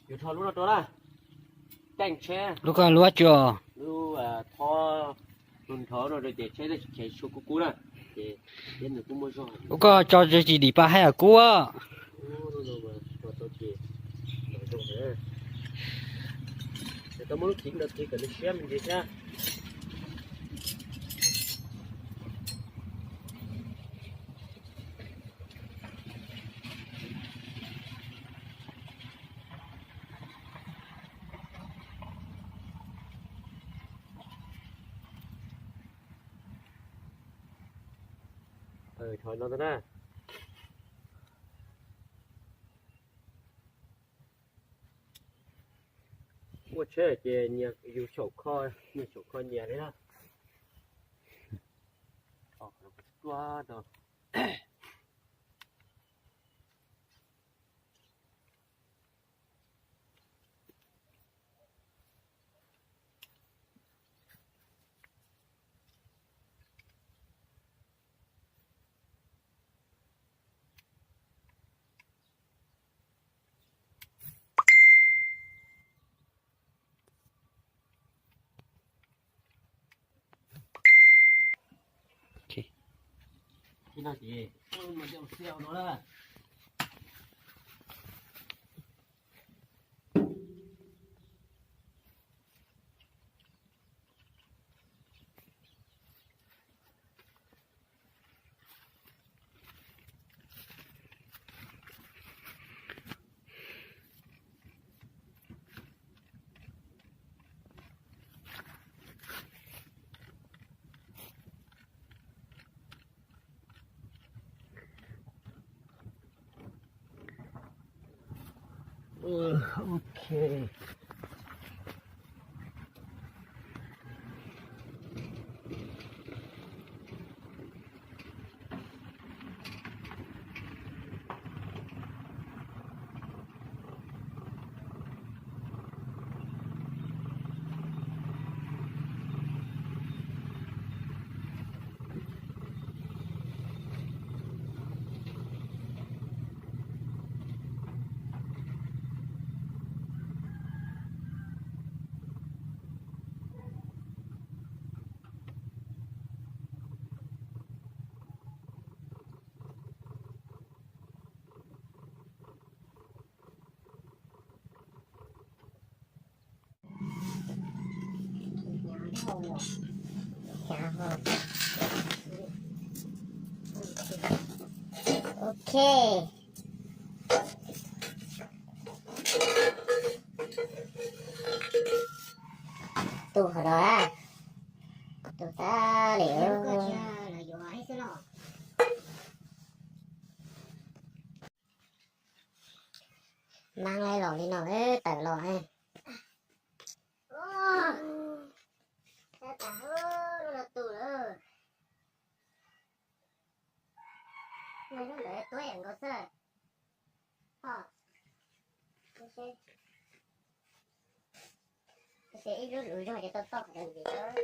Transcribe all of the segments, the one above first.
Yuav rho lub no rau na. Teej tsheb. Lub koj lub tsuas. Lub, ah, thov, lub nrhov no rau ces tsheb tsis khev sua kub kub na. Ces, ces nws kuj muaj zog. Ub, koj tso tsis dim pa haib os kub. Ub, lub no mas tso tau ces, tau muab lub khiv no khi kom nws siab me ntsis thiab. Thov no ntag na. Muaj tsheb ces nyias yug xyaum kho, nyias xyaum kho nyias li na. Ok. Ok. Tus hov no, tus tas li. Mas los li no tawm los. Tab tas lub no tu lawm. Ntawd tuab nkaus xwb. Ib lub lus zog ces tau toj qhov ntawd.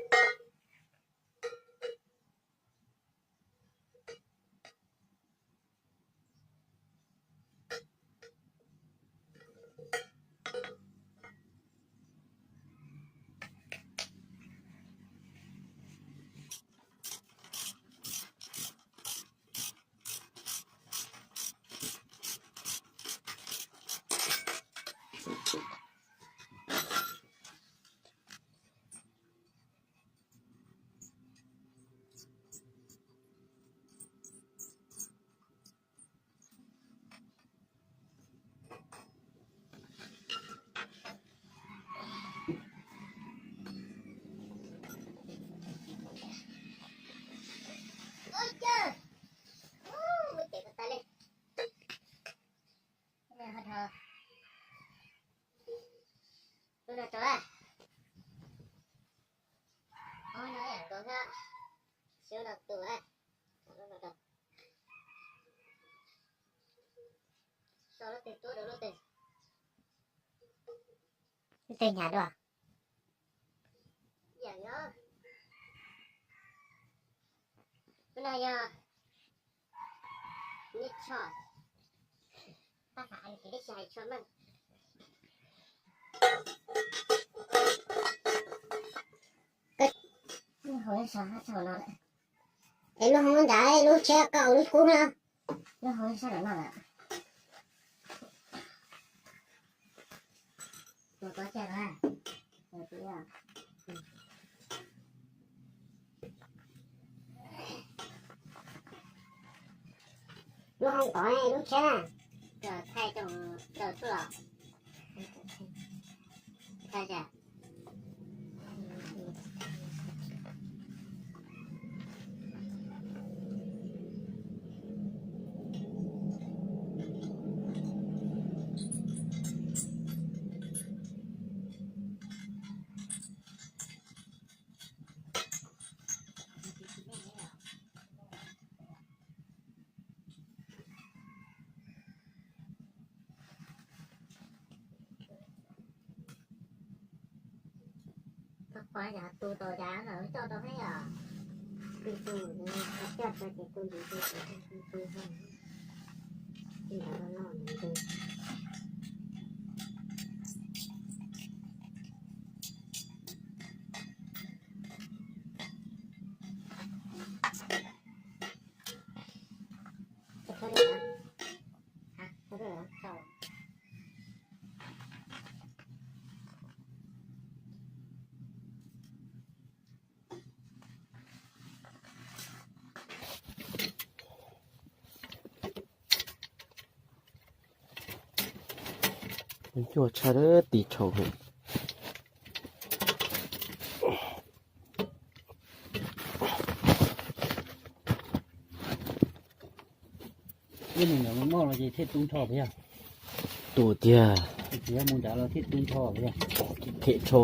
Lub twg hnyav dua? Lub no yog neb tsho. Tab sis hais tsis hais tsho meej. Es lub hauv nrad lub tshiab koj ua lub kub na. Lub hauv sab no na. Lub hauv tod lub tshiab na. Thaij coj mus rau tub los. Thaij. Tau qhov yam tu tau cas no coj tau thiab yom. Tu tu, coj tau ces tu ntxiv tu, tu tu tu. Tsis nrog no nws tu. Cuaj tshaj tim tshau. Ib mus nram mus noj los ces thiaj tu nrho thiab. Tu tiag. Txiv mus nrad los thiaj tu nrho thiab. Phem tshau.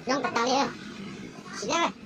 Zoo tas tas li. Sim na.